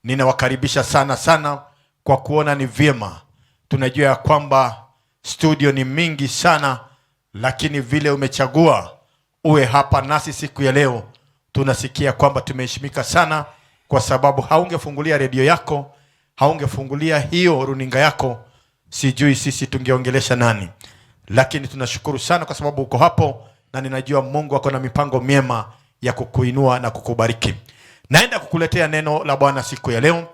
Ninawakaribisha sana sana kwa kuona ni vyema. Tunajua ya kwamba studio ni mingi sana, lakini vile umechagua uwe hapa nasi siku ya leo, tunasikia kwamba tumeheshimika sana, kwa sababu haungefungulia redio yako, haungefungulia hiyo runinga yako, sijui sisi tungeongelesha nani. Lakini tunashukuru sana kwa sababu uko hapo, na ninajua Mungu ako na mipango miema ya kukuinua na kukubariki. Naenda kukuletea neno la Bwana siku ya leo,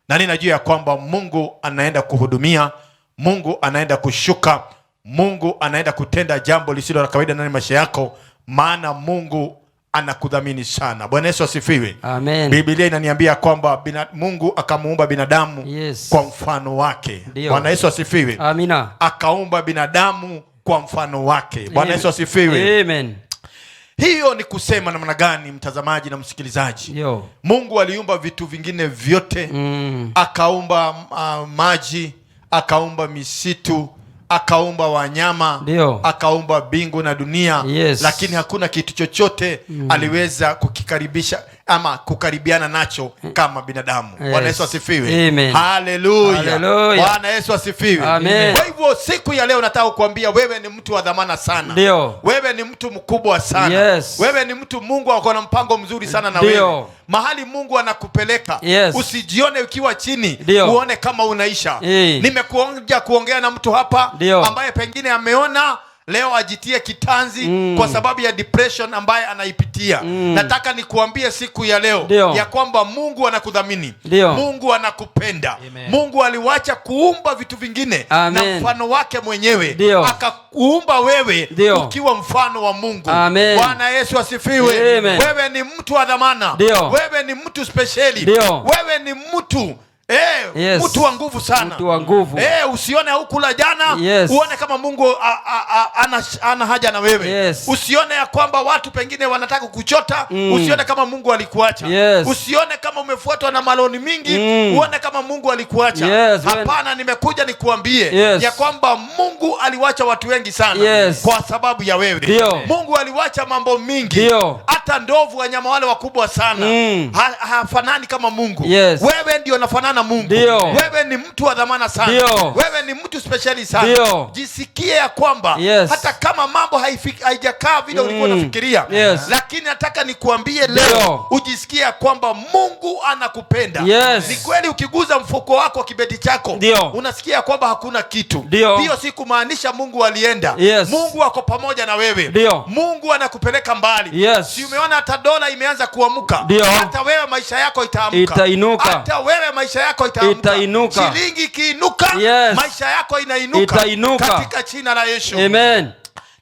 na ninajua ya kwamba Mungu anaenda kuhudumia, Mungu anaenda kushuka, Mungu anaenda kutenda jambo lisilo la kawaida ndani ya maisha yako, maana Mungu anakudhamini sana. Bwana Yesu asifiwe. Amen. Biblia inaniambia kwamba Mungu akamuumba binadamu kwa mfano wake. Bwana Yesu asifiwe. Amina. Akaumba binadamu kwa mfano wake. Bwana Yesu asifiwe. Amen. Hiyo ni kusema namna gani, mtazamaji na msikilizaji? Yo. Mungu aliumba vitu vingine vyote. Akaumba maji, akaumba misitu, akaumba wanyama, akaumba mbingu na dunia. Lakini hakuna kitu chochote aliweza kukikaribisha ama kukaribiana nacho kama binadamu. Bwana Yesu asifiwe. Amen. Haleluya. Haleluya. Bwana Yesu asifiwe. Amen. Kwa hivyo siku ya leo nataka kukuambia wewe ni mtu wa dhamana sana. Wewe ni mtu mkubwa sana. Wewe ni mtu Mungu ako na mpango mzuri sana na wewe. Mahali Mungu anakupeleka, usijione ukiwa chini, uone kama unaisha. Nimekuja kuongea na mtu hapa ambaye pengine ameona leo ajitie kitanzi kwa sababu ya depression ambaye anaipitia. Nataka nikuambie siku ya leo ya kwamba Mungu anakudhamini. Mungu anakupenda. Amen. Mungu aliwacha kuumba vitu vingine na Amen. mfano wake mwenyewe. Akakuumba wewe ukiwa mfano wa Mungu. Amen. Bwana Yesu asifiwe. Amen. Wewe ni mtu wa dhamana. Wewe ni mtu spesheli. Wewe ni mtu mtu wa nguvu sana. Mtu wa nguvu. Usione hukula jana, uone kama Mungu ana haja na wewe. Usione ya kwamba watu pengine wanataka kukuchota, usione kama Mungu alikuacha. Usione kama umefuatwa na maloni mingi, uone kama Mungu alikuacha. Hapana, nimekuja nikuambie ya kwamba Mungu aliwacha watu wengi sana kwa sababu ya wewe. Mungu aliwacha mambo mingi. Hata ndovu, wanyama wale wakubwa sana, hafanani kama Mungu. Wewe ndio unafanana na Mungu. Wewe ni mtu wa dhamana sana. Wewe ni mtu spesheli sana. Jisikie ya kwamba hata kama mambo haijakaa vile ulikuwa unafikiria, lakini nataka nikuambie leo ujisikie ya kwamba Mungu anakupenda. Ni kweli ukiguza mfuko wako, kibeti chako, unasikia kwamba hakuna kitu. Hiyo si kumaanisha Mungu alienda. Mungu ako pamoja na wewe. Mungu anakupeleka mbali. Si umeona hata dola imeanza kuamuka? Hata wewe maisha yako itaamka. Itainuka. Hata wewe maisha yako itaamka. Itainuka. Shilingi ikiinuka, maisha yako inainuka. Itainuka. Katika jina la Yesu. Amen.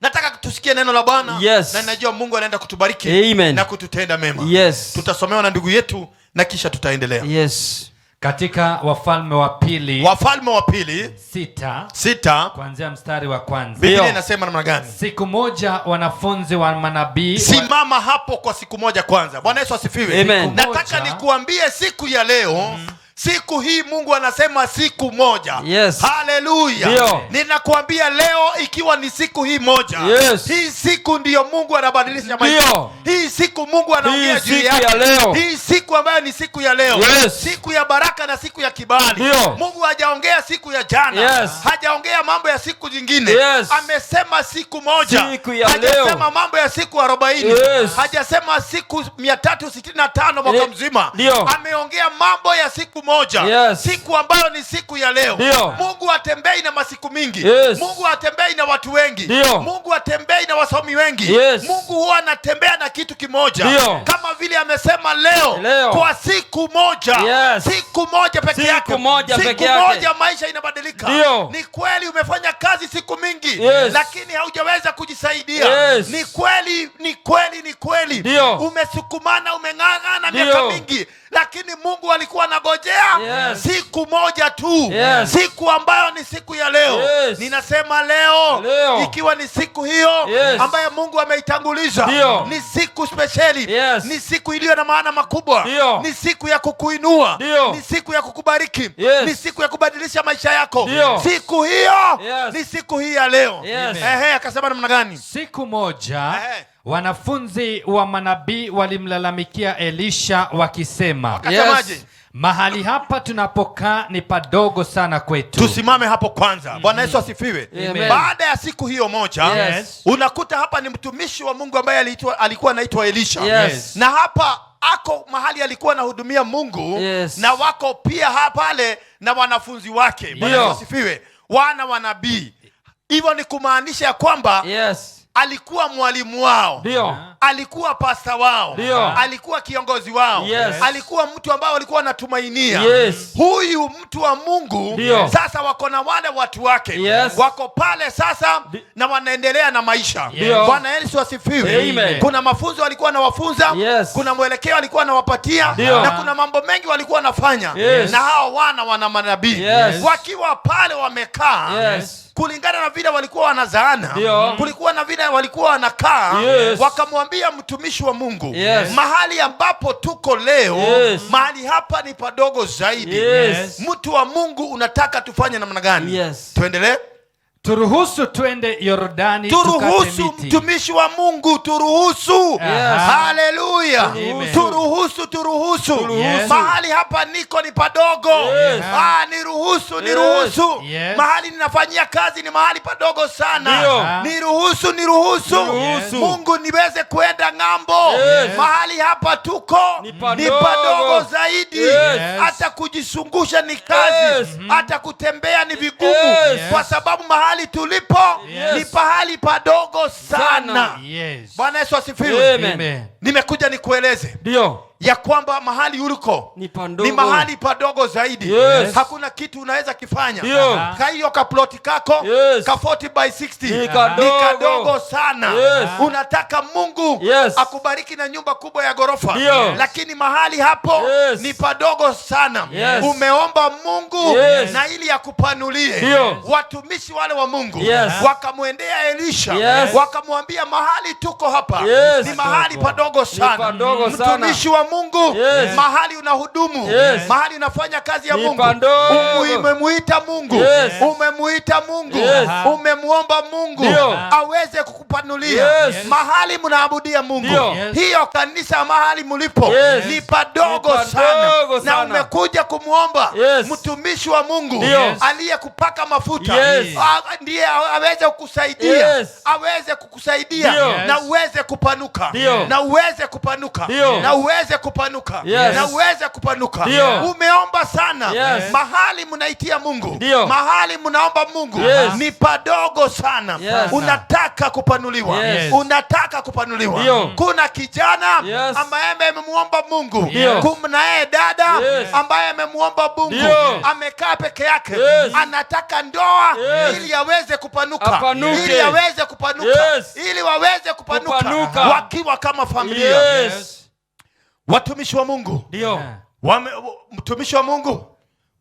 Nataka tusikie neno la Bwana. Na ninajua Mungu anaenda kutubariki Amen. na kututenda mema. Tutasomewa na ndugu yetu na kisha tutaendelea. Katika Wafalme wa Pili Wafalme wa Pili 6, 6, kuanzia mstari wa kwanza. Biblia inasema namna gani? Siku moja wanafunzi wa manabii Simama hapo kwa siku moja kwanza. Bwana Yesu asifiwe. Amen. Siku Nataka moja. nikuambie siku ya leo, siku hii Mungu anasema siku moja. Haleluya. Ninakuambia leo ikiwa ni siku hii moja. Hii siku ndiyo Mungu anabadilisha maisha. Hii siku Mungu anaongea Hii juu siku yake. ya leo. Hii siku ambayo ni siku ya leo. Siku ya baraka na siku ya kibali. Mungu hajaongea siku ya jana. Hajaongea mambo ya siku nyingine. Amesema siku moja. Siku ya Hajasema leo. mambo ya siku 40. Hajasema siku 365 mwaka mzima. Ameongea mambo ya siku moja. Siku ambayo ni siku ya leo. Mungu hatembei na masiku mingi. Mungu hatembei na watu wengi. Mungu hatembei na wasomi wengi. Mungu huwa anatembea na kitu kimoja. Kama vile amesema leo, Leo. kwa siku moja. Siku moja peke Siku yake. moja Siku peke yake. moja maisha inabadilika. Ni kweli umefanya kazi siku mingi, lakini haujaweza kujisaidia. Ni kweli, ni kweli, ni kweli. Umesukumana, umeng'ang'ana miaka mingi, lakini Mungu alikuwa anagojea siku moja tu. Siku ambayo ni siku ya leo. Ninasema leo, Leo. ikiwa ni siku hiyo ambayo Mungu ameitanguliza, ni siku spesheli. Ni siku iliyo na maana makubwa. Ni siku ya kukuinua. Ni siku ya kukubariki. Ni siku ya kubadilisha maisha yako. Siku hiyo ni siku hii ya leo. Akasema namna gani? Siku moja wanafunzi wa manabii walimlalamikia Elisha wakisema, Akasemaje? Mahali hapa tunapokaa ni padogo sana kwetu. Tusimame hapo kwanza. Bwana Yesu asifiwe. Amen. Baada ya siku hiyo moja, unakuta hapa ni mtumishi wa Mungu ambaye alikuwa anaitwa Elisha. Na hapa ako mahali alikuwa anahudumia Mungu, na wako pia pale na wanafunzi wake. Bwana Yesu asifiwe. Wana wa nabii. Hivyo ni kumaanisha ya kwamba alikuwa mwalimu wao. Alikuwa pasta wao. Alikuwa kiongozi wao. Alikuwa mtu ambaye walikuwa wanatumainia. Huyu mtu wa Mungu sasa wako na wale watu wake. Wako pale sasa na wanaendelea na maisha. Bwana Yesu asifiwe. Amen. Kuna mafunzo walikuwa wanawafunza, kuna mwelekeo walikuwa wanawapatia, na kuna mambo mengi walikuwa wanafanya. Na hao wana manabii. Wakiwa pale wamekaa, kulingana na vile walikuwa wanazaana, kulikuwa na vile walikuwa wanakaa, wakamwambia mtumishi wa Mungu, mahali ambapo tuko leo, mahali hapa ni padogo zaidi. Mtu wa Mungu, unataka tufanye namna gani? Tuendelee. Turuhusu twende Yordani Turuhusu, tukate miti. Mtumishi wa Mungu, turuhusu. Haleluya. Amen. Turuhusu, turuhusu. Turuhusu. Mahali hapa niko ni padogo. Niruhusu, niruhusu. Mahali ninafanyia kazi ni mahali padogo sana. Niruhusu, niruhusu. Niruhusu. Mungu, niweze kuenda ng'ambo. Mahali hapa tuko Ni ni padogo. padogo zaidi. Hata kujisungusha ni kazi. Hata kutembea ni vigumu. Kwa sababu mahali tulipo ni pahali padogo sana. Sana. Bwana Yesu asifiwe. Amen. Amen. Nimekuja nikueleze ya kwamba mahali uliko Ni padogo. ni mahali padogo zaidi. Hakuna kitu unaweza kifanya. Ka hiyo kaploti kako ka 40 by 60 Ni kadogo. ni kadogo sana. Unataka Mungu akubariki na nyumba kubwa ya ghorofa, lakini mahali hapo ni padogo sana. Umeomba Mungu na ili akupanulie. Watumishi wale wa Mungu wakamwendea Elisha, wakamwambia mahali tuko hapa ni mahali padogo sana. Padogo sana. Mtumishi wa Mungu, mahali unahudumu, mahali unafanya kazi ya Ni Mungu, padogo. Umemuita Mungu, umemuita Mungu, umemuomba Mungu aweze kukupanulia. Mahali mnaabudia Mungu, hiyo kanisa mahali mlipo ni padogo Ni padogo sana, na sana. umekuja kumwomba mtumishi wa Mungu aliyekupaka mafuta, ndiye aweze kukusaidia, aweze kukusaidia na uweze kupanuka, na uweze kupanuka, na uweze kupanuka, na uweze kupanuka. Umeomba sana. Mahali mnaitia Mungu, mahali mnaomba Mungu ni padogo sana. Unataka kupanuliwa, unataka kupanuliwa. Kuna kijana ambaye amemuomba Mungu, kunaye dada ambaye amemuomba Mungu, amekaa peke yake, anataka ndoa ili aweze kupanuka, Apanuke. ili aweze kupanuka, ili waweze kupanuka, Kupanuka. wakiwa kama familia. Watumishi wa Mungu mtumishi wa Mungu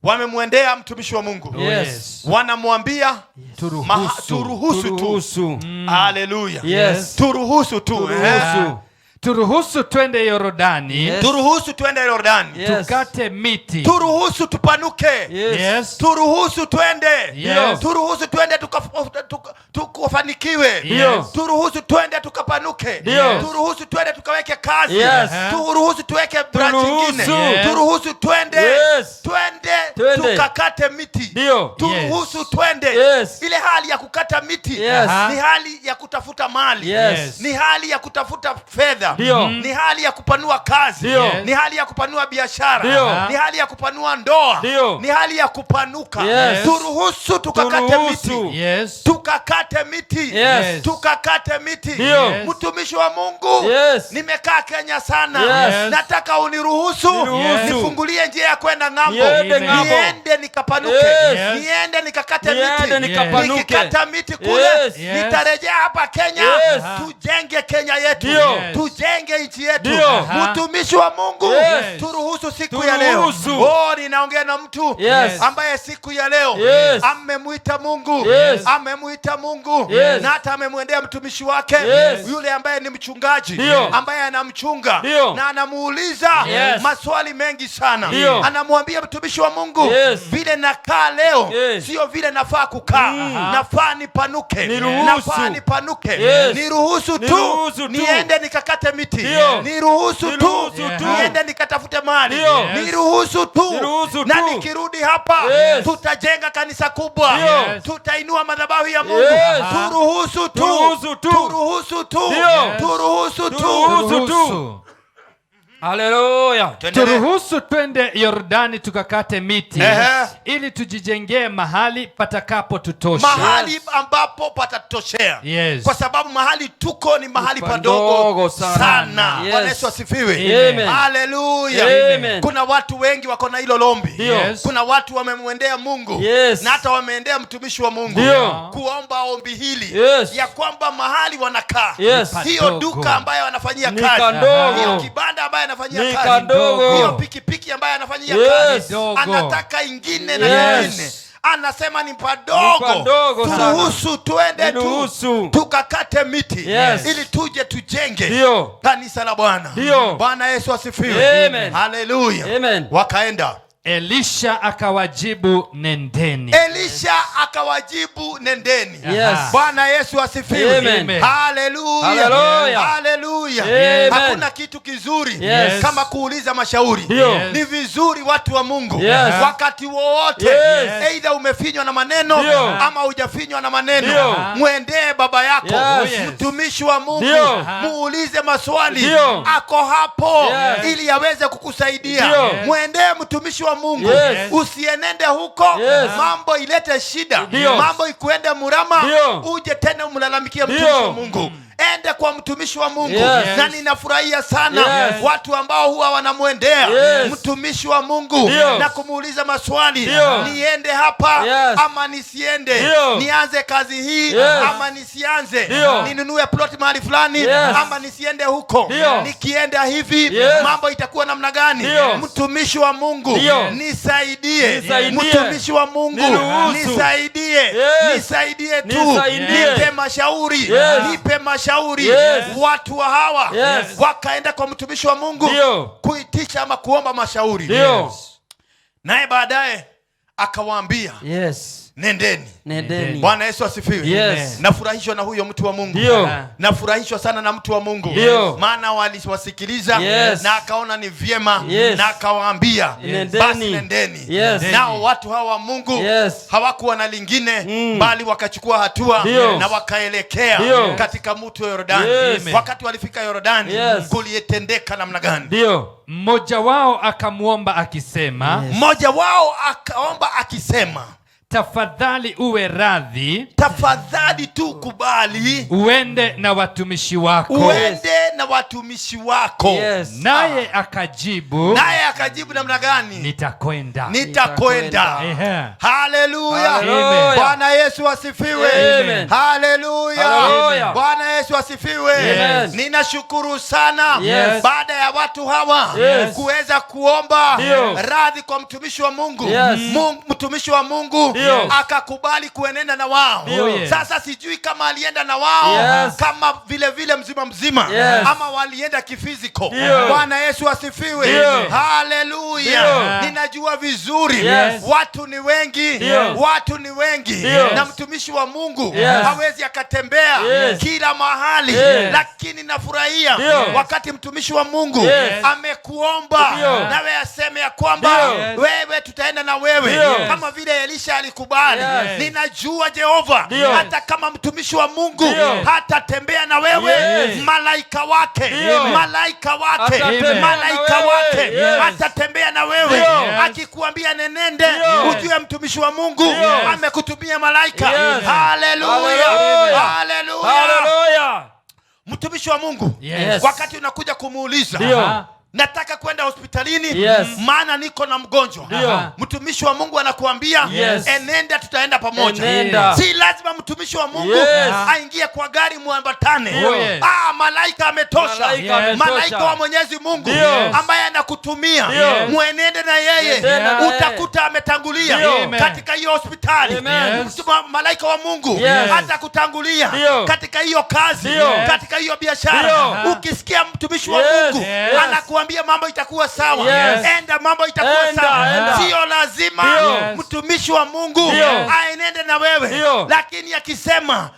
wamemwendea mtumishi wa Mungu, wanamwambia Turuhusu. turuhusu tu. Turuhusu. Haleluya. Turuhusu tu. Turuhusu. Turuhusu twende Yordani Turuhusu twende Yordani. Tukate miti. Turuhusu tupanuke. Turuhusu twende. Turuhusu twende tukafanikiwe. Turuhusu twende tukapanuke. Turuhusu twende tukaweke kazi. Turuhusu tuweke branch Turuhusu. nyingine. Turuhusu twende. Twende Twende. tukakate miti. Turuhusu twende. Ile hali ya kukata miti ni hali ya kutafuta mali. Ni hali ya kutafuta fedha. Ni hali ya kupanua kazi. Ni hali ya kupanua biashara. Ni hali ya kupanua ndoa. Ni hali ya kupanuka. Turuhusu tukakate Turuhusu. miti. Tukakate miti. Tukakate miti. Mtumishi wa Mungu, nimekaa Kenya sana. Nataka uniruhusu Niruhusu. nifungulie njia ya kwenda ng'ambo. Niende ng'ambo. Niende nikapanuke. Niende nikakate Niende miti. nikapanuke. Nikikata miti kule, nitarejea hapa Kenya. Tujenge Kenya yetu. Tujenge nchi yetu. Mtumishi wa Mungu, turuhusu siku ya leo. Turuhusu. Oh, ninaongea na mtu ambaye siku ya leo amemwita Mungu, amemwita Mungu na hata amemwendea mtumishi wake yule ambaye ni mchungaji, ambaye anamchunga na anamuuliza maswali mengi sana. Anamwambia mtumishi wa Mungu, vile nakaa leo sio vile nafaa kukaa. Nafaa nipanuke, Niruhusu. nafaa nipanuke, niruhusu tu Niruhusu tu. niende nikakate nikakate miti. Ndio. Niruhusu tu Niruhusu tu. Niende nikatafute mali. Ndio. Niruhusu tu. Niruhusu Na tu. Nikirudi hapa Yes. tutajenga kanisa kubwa. Ndio. Yes. Tutainua madhabahu ya Mungu. Yes. Turuhusu tu. Turuhusu tu. Turuhusu tu. Ndio. Turuhusu tu. Turuhusu tu. Haleluya. Tuendelee. Turuhusu twende Yordani tukakate miti Ehe. ili tujijengee mahali patakapo tutosha. Mahali ambapo patatoshea. Yes. Kwa sababu mahali tuko ni mahali Padogo padogo sana. sana. Yes. Bwana Yesu asifiwe. Amen. Haleluya. Amen. Kuna watu wengi wako na hilo lombi. Ndio. Yes. Kuna watu wamemwendea Mungu Yes. na hata wameendea mtumishi wa Mungu Ndio. kuomba ombi hili Yes. ya kwamba mahali wanakaa, Yes. hiyo Padogo. duka ambayo wanafanyia Ni kazi, kadogo. hiyo kibanda ambayo anafanyia Ni kazi, kadogo. hiyo pikipiki ambayo anafanyia Yes. kazi, Dogo. anataka ingine na Yes. nyingine, anasema ni Ni padogo, padogo sana. Turuhusu tuende tu Niruhusu. Tukakate miti Yes. ili tuje tujenge Ndio. kanisa la Bwana. Ndio. Bwana Yesu asifiwe. Amen. Haleluya. Amen. Wakaenda. Elisha akawajibu, nendeni. Elisha akawajibu, nendeni. Yes. Bwana Yesu asifiwe. Amen. Haleluya. Haleluya. Haleluya. Amen. Hakuna kitu kizuri Yes. kama kuuliza mashauri. Ndio. Yes. Ni vizuri watu wa Mungu Yes. wakati wowote, Yes. aidha umefinywa na maneno Ndio. ama hujafinywa na maneno, Ndio. mwendee baba yako, Yes. Yes. mtumishi wa Mungu, Ndio. muulize maswali. Ndio. Ako hapo Yes. ili aweze kukusaidia. Ndio. Mwendee mtumishi wa Mungu. Yes. Usienende huko Yes. mambo ilete shida, Ndio. mambo ikuende murama, Ndio. uje tena umlalamikie Ndio. mtumishi wa Mungu. Ende kwa mtumishi wa Mungu. Yes. Na ninafurahia sana Yes. watu ambao huwa wanamwendea Yes. mtumishi wa Mungu Ndio. na kumuuliza maswali. Ndio. Niende hapa Yes. ama nisiende? Ndio. Nianze kazi hii Yes. ama nisianze? Ndio. Ninunue plot mahali fulani Yes. ama nisiende huko? Ndio. Nikienda hivi Yes. mambo itakuwa namna gani? Ndio. Mtumishi wa Mungu, Ndio. nisaidie. Nisaidie. Mtumishi wa Mungu, Niruhusu. nisaidie. Yes. Nisaidie tu. Nisaidie. Nipe mashauri. Yes. Nipe mashauri. Yes. Watu wa hawa Yes. wakaenda kwa mtumishi wa Mungu Ndio. kuitisha ama kuomba mashauri. Ndio. Naye baadaye akawaambia, Yes. nendeni. Nendeni. Bwana Yesu asifiwe. Yes. Nafurahishwa na huyo mtu wa Mungu. Ndio. Nafurahishwa sana na mtu wa Mungu. Ndio. Maana waliwasikiliza Yes. na akaona ni vyema Yes. na akawaambia, Nendeni. basi nendeni. Yes. Nao watu hawa wa Mungu Yes. hawakuwa na lingine bali wakachukua hatua Ndio. na wakaelekea Ndio. katika mto Yordani. Yes. Wakati walifika Yordani, Yes. kulitendeka namna gani? Ndio. Mmoja wao akamwomba akisema, Yes. Mmoja wao akaomba akisema, tafadhali uwe radhi tafadhali tu kubali uende na watumishi wako. uende na watumishi wako. Yes. Naye akajibu, Naye akajibu namna gani? Nitakwenda. Nitakwenda. Ehe. Haleluya. Haleluya. Bwana Yesu asifiwe. Amen. Haleluya. Haleluya. Bwana Yesu asifiwe. Amen. Ninashukuru sana Yes. baada ya watu hawa Yes. kuweza kuomba Ndio. radhi kwa mtumishi wa Mungu. Yes. Mtumishi wa Mungu Ndio. akakubali kuenenda na wao. Ndio. Oh, yes. Sasa sijui kama alienda na wao Yes. kama vile vile mzima mzima Yes. ama walienda kifiziko. Ndio. Bwana Yesu asifiwe. Ndio. Haleluya. Ndio. Ninajua vizuri Yes. watu ni wengi. Ndio. Watu ni wengi. Ndio. Na mtumishi wa Mungu Yes. hawezi akatembea Yes. kila mahali, Yes. lakini nafurahia Ndio. wakati mtumishi wa Mungu Yes. amekuomba Ndio. nawe aseme ya kwamba Ndio. wewe tutaenda na wewe Ndio. kama vile Elisha alikubali. Yes. Ninajua Jehova, Ndio. hata kama mtumishi wa Mungu Ndio. hatatembea na wewe, Yes. malaika wake, Ndio. malaika wake, Atatembea na malaika wewe. wake Yes. atatembea na wewe. Ndio. Akikuambia nenende, Ndio. ujue mtumishi wa Mungu Ndio. amekutumia malaika. Yes. Haleluya. Haleluya. Haleluya. Haleluya. Mtumishi wa Mungu, Yes. wakati unakuja kumuuliza, Ndio. Aha. Nataka kwenda hospitalini, Yes. maana niko na mgonjwa. Ndio. Mtumishi wa Mungu anakuambia, Yes. enenda, tutaenda pamoja. Enenda. Si lazima mtumishi wa Mungu Yes. aingie kwa gari muambatane. Ndio. Yes. Ah, malaika ametosha. Malaika Yes. ametosha. Malaika wa Mwenyezi Mungu Ndio. ambaye anakutumia, Ndio. mwenende na yeye, Nenda na yeye. utakuta ametangulia Ndio. Amen. katika hiyo hospitali. Amen. Yes. Malaika wa Mungu Yes. atakutangulia Ndio. katika hiyo kazi, Ndio. katika hiyo biashara. Ndio. Ukisikia mtumishi wa Yes. Mungu Yes. anakuambia Akikuambia mambo itakuwa sawa, Yes. enda, mambo itakuwa Enda, sawa. enda. Sio lazima Ndio. mtumishi wa Mungu Ndio. aenende na wewe, Ndio. lakini akisema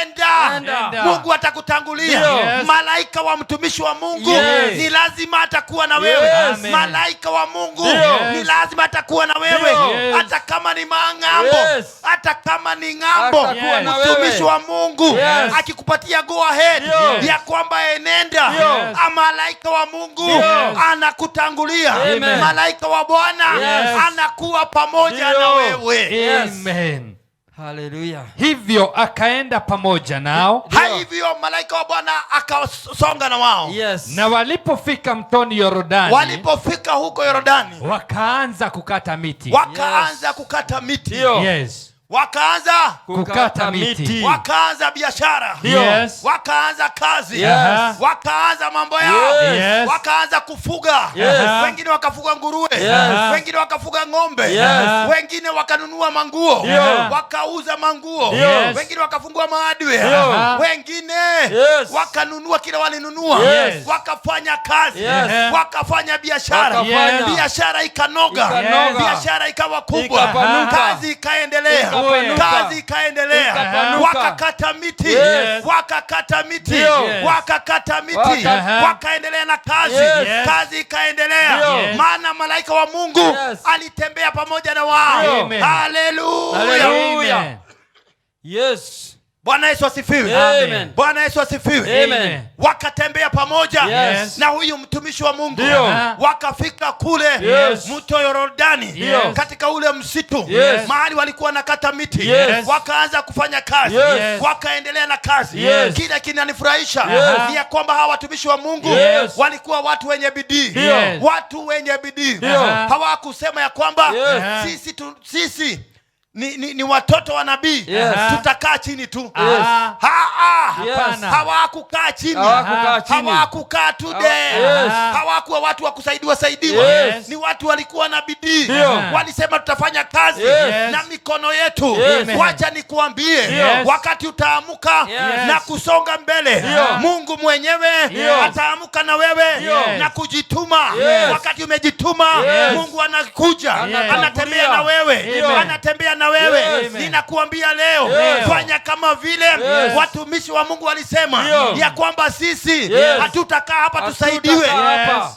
enda, Enda. Enda. Mungu atakutangulia. Ndio. Yes. Malaika wa mtumishi wa Mungu Yes. ni lazima atakuwa na wewe. Yes. Amen. Malaika wa Mungu Ndio. ni lazima atakuwa na wewe, Ndio. Yes. hata kama ni mang'ambo, Yes. hata kama ni ng'ambo, Atakuwa na mtumishi wewe. wa Mungu Yes. akikupatia go ahead Ndio. ya kwamba enenda, Ndio. malaika wa Mungu Ndio. anakutangulia. Amen. Malaika wa Bwana Yes. anakuwa pamoja Ndio. na wewe. Yes. Amen. Haleluya. Hivyo akaenda pamoja nao. Hivyo malaika wa Bwana akasonga na wao. Yes. Na walipofika mtoni Yorodani, Walipofika huko Yordani, wakaanza kukata miti. wakaanza Yes. kukata miti. Ndio. Yes. Wakaanza Kukata miti. Wakaanza biashara. Ndio. Yes. Wakaanza kazi. Yes. Wakaanza mambo yao. Yes. Yes. Wakaanza kufuga. Yes. Wengine wakafuga nguruwe. Yes. Wengine wakafuga ng'ombe. Yes. Wengine wakanunua manguo. Ndio. Wakauza manguo. Ndio. Wengine wakafungua mahardware. Ndio. Wengine Yes. wakanunua kile walinunua. Yes. Wakafanya kazi. Yes. Wakafanya biashara. Wakafanya. Biashara ikanoga. Ikanoga. Biashara ikawa kubwa. Ikapanuka. Kazi ikaendelea. Ikapanuka. Kazi ikaendelea. Ikapanuka. Wakakata miti. Yes. Wakakata miti. Ndio. Yes. Wakakata miti. Wakaendelea na kazi. Yes. Kazi ikaendelea. Ndio. Yes. Maana malaika wa Mungu Yes. alitembea pamoja na wao. Ndio. Amen. Haleluya. Haleluya. Amen. Yes. Bwana Yesu asifiwe. Amen. Bwana Yesu asifiwe. Amen. Wakatembea pamoja Yes. na huyu mtumishi wa Mungu. Ndio. Wakafika kule Yes. mto Yordani, Ndio. katika ule msitu, Yes. mahali walikuwa wanakata miti. Yes. Wakaanza kufanya kazi. Yes. Wakaendelea na kazi. Yes. Kile kinanifurahisha Yes. ni ya kwamba hawa watumishi wa Mungu Yes. walikuwa watu wenye bidii. Ndio. Yes. Watu wenye bidii. Ndio. Hawakusema ya kwamba Yes. sisi ni watoto wa nabii, Yes. tutakaa chini tu. Yes. Ah, Ha-ha. Yes. Hapana. Hawakukaa chini. Hawakukaa chini. Hawakukaa today. Yes. Hawakuwa watu wa kusaidiwa saidiwa. Yes. Ni watu walikuwa na bidii. Ndio. Walisema tutafanya kazi Yes. na mikono yetu. Yes. Wacha nikuambie, Ndio. wakati utaamuka Yes. na kusonga mbele, Ndio. Mungu mwenyewe Ndio. ataamuka na wewe Ndio. na kujituma. Yes. Wakati umejituma, Yes. Mungu anakuja, Yes. anatembea na wewe, Ndio. anatembea na wewe. Yes. Ninakuambia leo, Yes. fanya kama vile Yes. watumishi wa Mungu walisema Ndio. ya kwamba sisi Yes. hatutakaa hapa tusaidiwe, Hatutakaa hapa. Yes.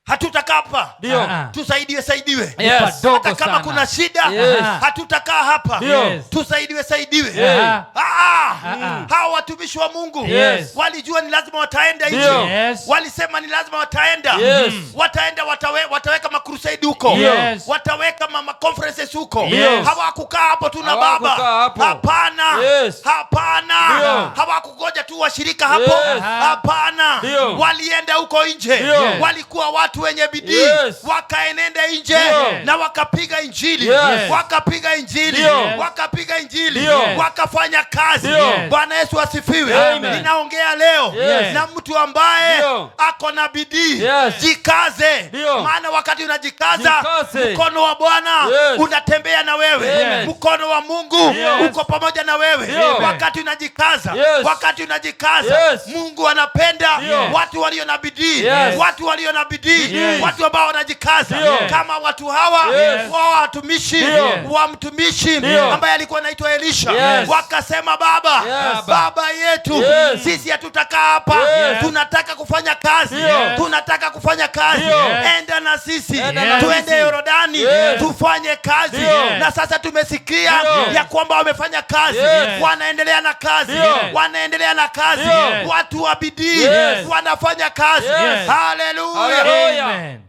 hatutakaa hapa Ndio. Ah. tusaidiwe saidiwe. Yes. Padogo Hata kama sana. kuna shida, Yes. hatutakaa hapa Ndio. Yes. tusaidiwe saidiwe. Yes. Aha. Ah, Ah. hawa watumishi wa Mungu Yes. walijua ni lazima wataenda Ndio. nje. Yes. Walisema ni lazima wataenda. Yes. Wataenda, wataweka makrusade huko. Yes. Wataweka ma conferences huko. Yes. Hawakukaa hapo tu na baba. Hawakukaa hapo. Hapana. Yes. Hapana. Ndio. Hawakungoja tu washirika hapo. Yes. Hapana. Ndio. Walienda huko nje. Ndio. Yes. Walikuwa watu wenye bidii. Yes. Wakaenenda nje Ndio. na wakapiga injili. Yes. Wakapiga injili. Ndio. Wakapiga injili. Ndio. Wakafanya kazi. Ndio. Bwana Yesu asifiwe. Amen. Ninaongea leo Yes. na mtu ambaye Ndio. ako na bidii. Yes. Jikaze. Ndio. Maana wakati unajikaza, Jikaze. mkono wa Bwana Yes. unatembea na wewe. Amen. Mkono wa Mungu Ndio. uko pamoja na wewe. Ndio. Wakati unajikaza, Yes. wakati unajikaza, Yes. Mungu anapenda Ndio. watu walio na bidii. Yes. Watu walio na bidii, Yes. watu ambao wanajikaza Ndio. kama watu hawa Yes. wao watumishi Ndio. wa mtumishi Ndio. ambaye alikuwa anaitwa Elisha. Yes. Wakasema, baba, Yes. baba yetu, Yes. sisi hatutakaa hapa, Yes. tunataka kufanya kazi, Ndio. tunataka kufanya kazi. Ndio. Enda na sisi, Enda na tuende sisi. Yorodani, Yes. tufanye kazi. Ndio. Na sasa tumesikia Ndio. ya kwamba wamefanya kazi, Yes. wanaendelea na kazi, Ndio. wanaendelea na kazi. Ndio. Watu wa bidii Yes. wanafanya kazi. Yes. Haleluya. Haleluya. Amen.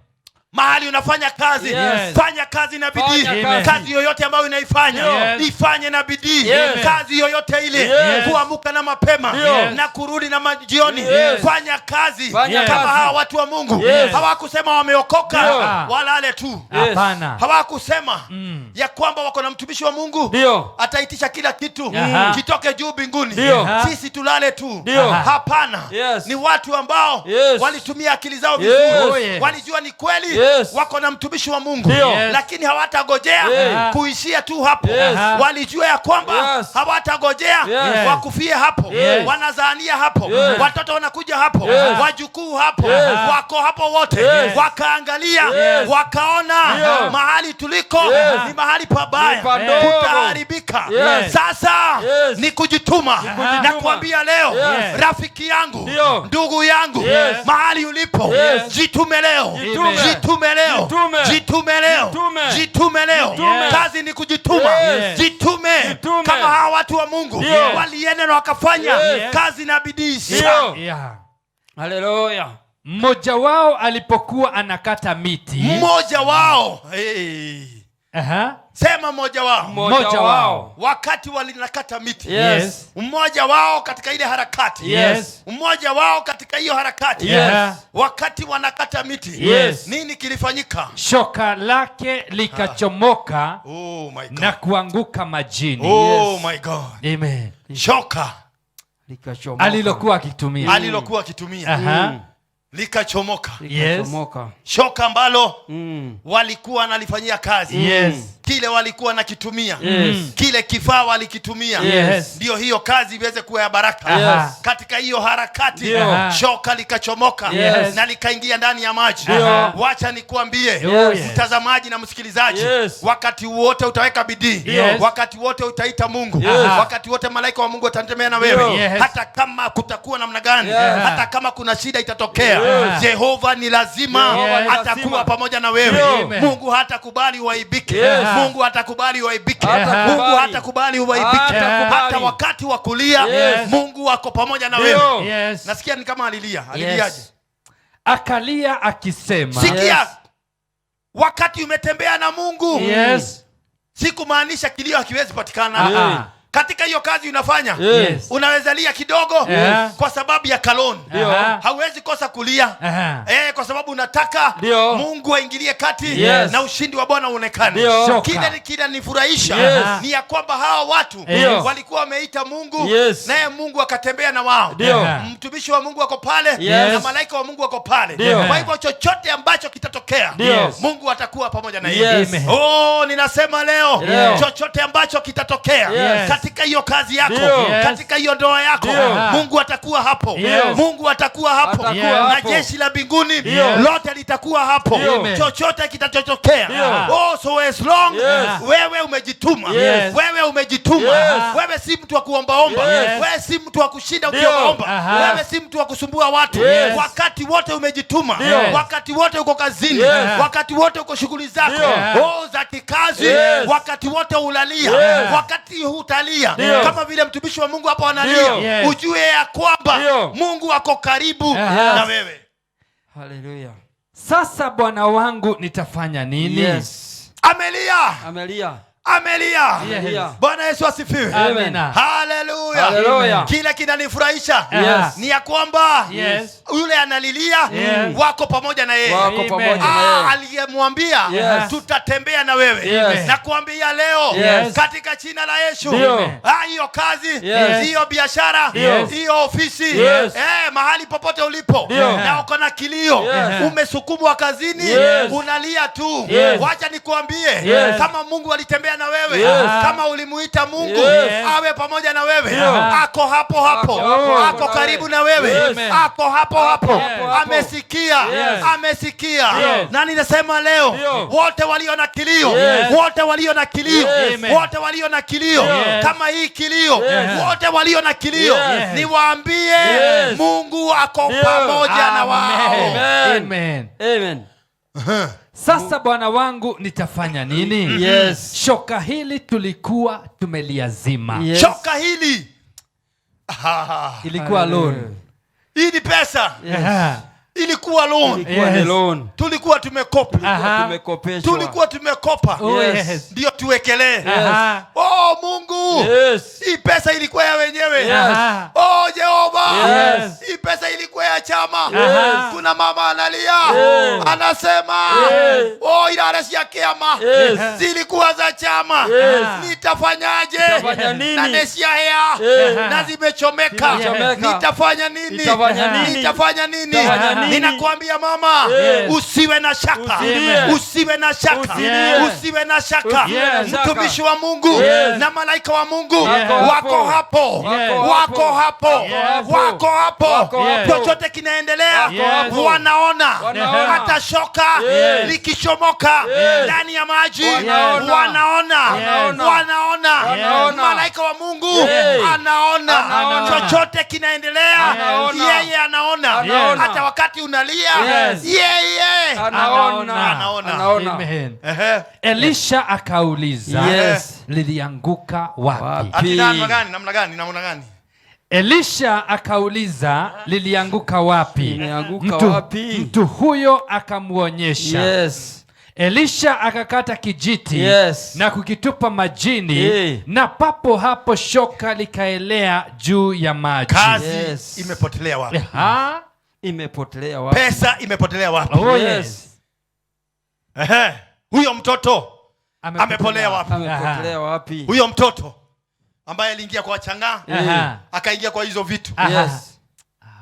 Mahali unafanya kazi, Yes. fanya kazi na bidii. Fanya kazi. Kazi yoyote ambayo unaifanya, Yes. ifanye na bidii. Yes. Kazi yoyote ile, Yes. kuamuka na mapema Ndio. na kurudi na majioni, Yes. fanya kazi. Fanya Kama kazi. hawa watu wa Mungu Yes. hawakusema wameokoka Ndio. walale tu, Yes. Hapana. hawakusema ya kwamba wako na mtumishi wa Mungu Ndio. ataitisha kila kitu Aha. kitoke juu mbinguni, Ndio. sisi tulale tu. Ndio. Hapana, Yes. ni watu ambao Yes. walitumia akili zao Yes. vizuri, Oh, yes. walijua ni kweli Yes. Yes. Wako na mtumishi wa Mungu. Ndio. Yes. Lakini hawatagojea Yes. kuishia tu hapo. Yes. Walijua ya kwamba Yes. hawatagojea Yes. wakufie hapo. Yes. Wanazaania hapo. Yes. Watoto wanakuja hapo. Yes. Wajukuu hapo. Yes. Wako hapo wote. Yes. Wakaangalia, Yes. wakaona Ndio. mahali tuliko Yes. ni mahali pabaya, Ni padogo. kutaharibika. Yes. Sasa Yes. ni kujituma. Kujituma. Na kuambia leo, Yes. rafiki yangu, Ndio. ndugu yangu, Yes. mahali ulipo, Yes. jitume leo. Jitume. Jitume leo. Jitume. Jitume leo. Jitume. Jitume leo. Jitume. Kazi ni kujituma. Yes. Jitume. Jitume. Kama hawa watu wa Mungu Ndio. walienda na wakafanya Yes. kazi na bidii sana. Ndio. Yeah. Haleluya. Mmoja wao alipokuwa anakata miti. Mmoja wao. Hey. Aha. Sema mmoja wao. Mmoja wao. Wakati walinakata miti. Yes. Mmoja wao katika ile harakati. Yes. Mmoja wao katika hiyo harakati. Yes. Wakati wanakata miti. Yes. Nini kilifanyika? Shoka lake likachomoka Oh my God. na kuanguka majini. Oh Yes. my God. Amen. Shoka Likachomoka. Alilokuwa akitumia. alilokuwa akitumia Aha. likachomoka. Likachomoka. Shoka ambalo walikuwa wanalifanyia kazi. Yes. Kile walikuwa wanakitumia. Yes. Kile kifaa walikitumia. Yes. Ndio hiyo kazi iweze kuwa ya baraka. Aha. Katika hiyo harakati Ndio. shoka likachomoka Yes. na likaingia ndani ya maji. Ndio. Wacha nikuambie, Yes. mtazamaji na msikilizaji, Yes. wakati wote utaweka bidii, Yes. wakati wote utaita Mungu, Yes. wakati wote malaika wa Mungu atatembea na wewe, Yes. hata kama kutakuwa namna gani, Yes. hata kama kuna shida itatokea, Yes. Jehova ni lazima Jehova ni atakuwa lazima. pamoja na wewe. Ndio. Mungu hatakubali uaibike. Yes. Mungu hatakubali uaibike. Hatakubali. Mungu hatakubali uaibike. Hatakubali. Hata wakati wa kulia, Yes. Mungu ako pamoja na Ndio. wewe. Yes. Nasikia ni kama alilia. Aliliaje? Yes. Akalia akisema. Sikia. Yes. Wakati umetembea na Mungu, Yes. si kumaanisha kilio hakiwezi patikana. Ah. Katika hiyo kazi unafanya, Yes. unaweza lia kidogo Yes. kwa sababu ya kaloni. Ndio. Aha. Hauwezi kosa kulia. Aha. Kwa sababu unataka Ndio. Mungu aingilie kati Yes. na ushindi wa Bwana uonekane. Ndio. Shoka. Kile kinanifurahisha Yes. ni ya kwamba hawa watu Ndio. walikuwa wameita Mungu, Yes. naye Mungu akatembea na wao. Ndio. Aha. Mtumishi wa Mungu ako pale Yes. na malaika wa Mungu ako pale. Ndio. Kwa hivyo chochote ambacho kitatokea, Ndio. Mungu atakuwa pamoja na yeye. Yes. Amen. Oh, ninasema leo, Leo. chochote ambacho kitatokea Yes. katika hiyo kazi yako, Ndio. Yes. katika hiyo ndoa yako, Ndio. Mungu atakuwa hapo. Yes. Mungu atakuwa hapo. Atakuwa Yes. Na hapo. jeshi la mbinguni Ndio. lote litakuwa hapo. Ndio. Chochote kitachotokea. Ndio. Oh, so as long Yes. wewe umejituma, Yes. wewe umejituma, Yes. wewe si mtu wa kuombaomba, Yes. wewe si mtu wa kushinda Ndio. ukiombaomba, Aha. wewe si mtu wa kusumbua watu. Yes. Wakati wote umejituma, Ndio. wakati wote uko kazini, Yes. wakati wote uko shughuli zako, Ndio. oh, za kikazi, Yes. wakati wote ulalia, Yes. wakati hutalia, Ndio. kama vile mtumishi wa Mungu hapo analia, Ndio. Yes. ujue ya kwamba Ndio. Mungu ako karibu Yes. na wewe. Haleluya. Sasa Bwana wangu nitafanya nini? Yes. Amelia, Amelia. amelia. Amelia. Bwana Yesu asifiwe. Amina. Haleluya. Haleluya. Kile kinanifurahisha Yes. ni ya kwamba Yes. yule analilia Yes. wako pamoja na yeye. Wako Amen. pamoja na yeye. Aliyemwambia Yes. tutatembea na wewe. Yes. Na kuambia leo Yes. katika jina la Yesu, Ndio. hiyo kazi, Yes. hiyo biashara, Ndio. hiyo ofisi, Yes. mahali popote ulipo Ndio. na uko na kilio, Yes. umesukumwa kazini, Yes. unalia tu. Yes. Wacha nikuambie, Yes. kama Mungu alitembea na wewe, Yes. kama ulimuita Mungu Yes. awe pamoja na wewe, Ndio. ako hapo hapo, Ako hapo ako hapo karibu na wewe, Yes. ako hapo hapo, hapo hapo. amesikia, Yes. amesikia. Ndio. Na ninasema leo, Ndio. wote walio na kilio, Yes. wote walio na kilio, Yes. Amen. wote walio na kilio, Yes. kama hii kilio, Yes. wote walio na kilio, Yes. niwaambie Yes. Mungu ako Ndio. pamoja na wao. Amen. Amen. Amen. Sasa Bwana wangu nitafanya nini? Yes. Shoka hili tulikuwa tumeliazima. Yes. Shoka hili Ilikuwa loan. hii ni pesa, Yes. Aha. ilikuwa loan, Ilikuwa ni Yes. loan. tulikuwa tumekopa, Aha. Tumekopeshwa. tulikuwa tumekopa, Oh, Yes. yes. ndio tuwekelee. Aha. Oh Mungu, Yes. hii pesa ilikuwa ya wenyewe. Yes. Aha. Oh Jehova, Yes. hii pesa ilikuwa ya chama. Yes. Kuna mama analia, Yes. anasema Yes. oh, ilale cia kiama Yes. zilikuwa za chama. Yes. Nitafanyaje? Nitafanya nini? Na nesiahea Yes. na zimechomeka. Zimechomeka. Nitafanya nini? Nitafanya nini? Nitafanya nini? Nitafanya Nini? Ninakwambia mama, Yes. usiwe na shaka. Usilie. Usiwe na shaka. Usilie. Usiwe na shaka. Usiwe na shaka. Mtumishi wa Mungu Yes. na malaika wa Mungu Wako wako hapo, Wako wako hapo, hapo. wako hapo. Wako hapo. Chochote kinaendelea, Wako hapo. wanaona. Wanaona. Hata shoka Yes. likichomoka Yes. ndani ya maji, Wanaona. wanaona, Wanaona. wanaona. Wanaona. Malaika wa Mungu Yes. anaona. Anaona. Chochote kinaendelea, Anaona. yeye anaona. Anaona. Hata wakati unalia, Yes. yeye Anaona. Anaona. Anaona. Amen. Ehe. Elisha akauliza, Yes. lilianguka wapi? Wapi? Ati namna gani? Namna gani? Namna gani? Elisha akauliza, lilianguka wapi? Limeanguka wapi? Mtu huyo akamwonyesha. Yes. Elisha akakata kijiti Yes. na kukitupa majini, Yeah. na papo hapo shoka likaelea juu ya maji. Kazi Yes. imepotelea wapi? Ha? Imepotelea wapi? Pesa imepotelea wapi? Oh, Yes. yes. Ehe. Huyo mtoto Amepolea wapi? Amepotelea wapi? Huyo mtoto ambaye aliingia kwa chang'aa, Aha. akaingia kwa hizo vitu, Aha. Yes.